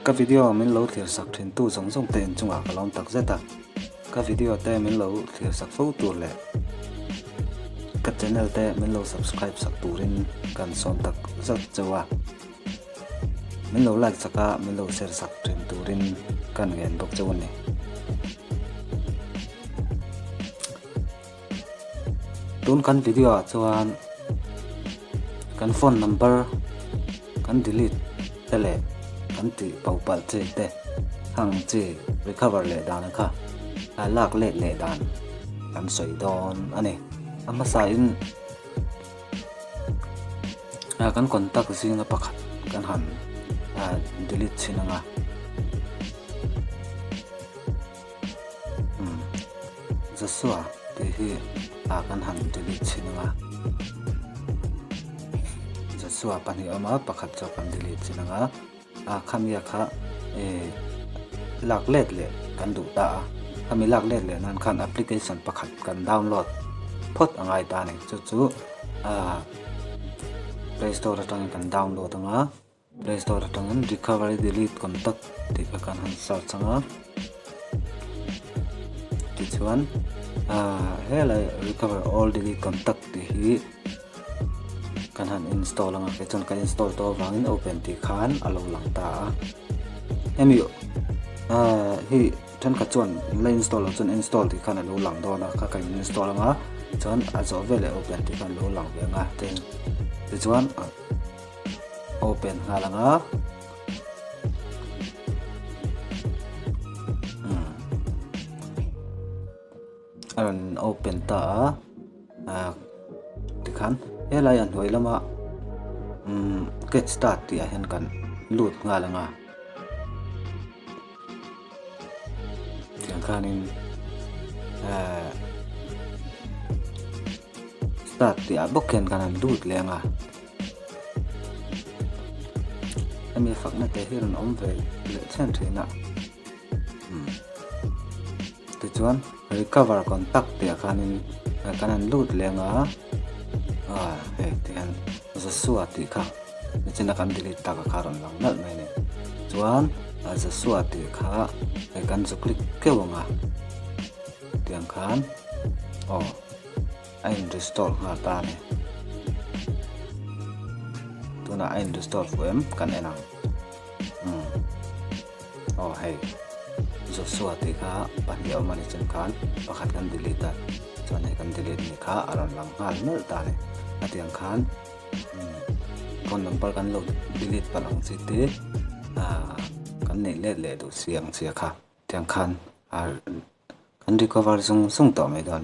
Ka video min lo thlir sak thin tu zawng zawng te inchungah ka lawm tak zet a, ka video te min lo thlir sak fo tur leh ka channel te min lo subscribe sak turin kan sawm tak zet cheu a, min lo like sak a min lo share sak thin turin kan ngen bawk cheu a ni. Tun kan video ah chuan kan phone number kan delete te leh kan tih bo palh chi te hang chi recover leh dan kha a lak let leh dan kan sawi dawn a ni. A hmasa in kan contact zinga pakhat kan han delete chhin ang a. Umm Joshua tih hi ah kan han delete chhin ang a Joshua pahnih a awm a pakhat chu kan delete chhin ang a ah khami a kha eh lak let leh kan duh ta a khami lak let leh nan khan application pakhat kan download phawt a ngai ta a ni chu chu ah play store atangin kan download ang a. Play Store atangin Recovery Delete Contact tih kha kan han search ang a. Tichuan helai Recover All Delete Contact tih hi kan han install ang a. Kei chuan ka install tawh avangin open tih khan a lo lang ta a. Hemi hi thenkhat chuan la install loh chuan install tih khan a lo lang dawn a. Kha ka in install ang a, chuan a zawh veleh open tih khan a lo lang ve ang a. Tichuan. Open nghal ang a. A rawn open ta a. Ah tikhan helai a hnuai lama umm get start tih ah hian kan lut nghal ang a. Tiang khanin ah start tih ah bawk hian kan han lut leh ang a. Hemi fakna te hi rawn awm ve leh chhen thin a umm tichuan recover contact tih ah khanin kan han lut leh ang a ah hei tihian Joshua tih kha nichina kan delete tak a kha rawn lang nalh mai a ni chuan Joshua tih kha hei kan zu click keuh ang a tiang khan aw. A in restore nghal ta a ni. Tunah a in restore fuh em kan en ang. Umm aw hei Joshua tih kha pahnih a awm a ni chuan khan pakhat kan delete a chuan hei kan delete ni kha a rawn lang nghal nawlh ta a ni. A tiang khan umm phone number kan lo delete palh ang chi te ah kan neih let leh duh si ang chi a kha tiang khan ah kan recover zung zung tawh mai dawn.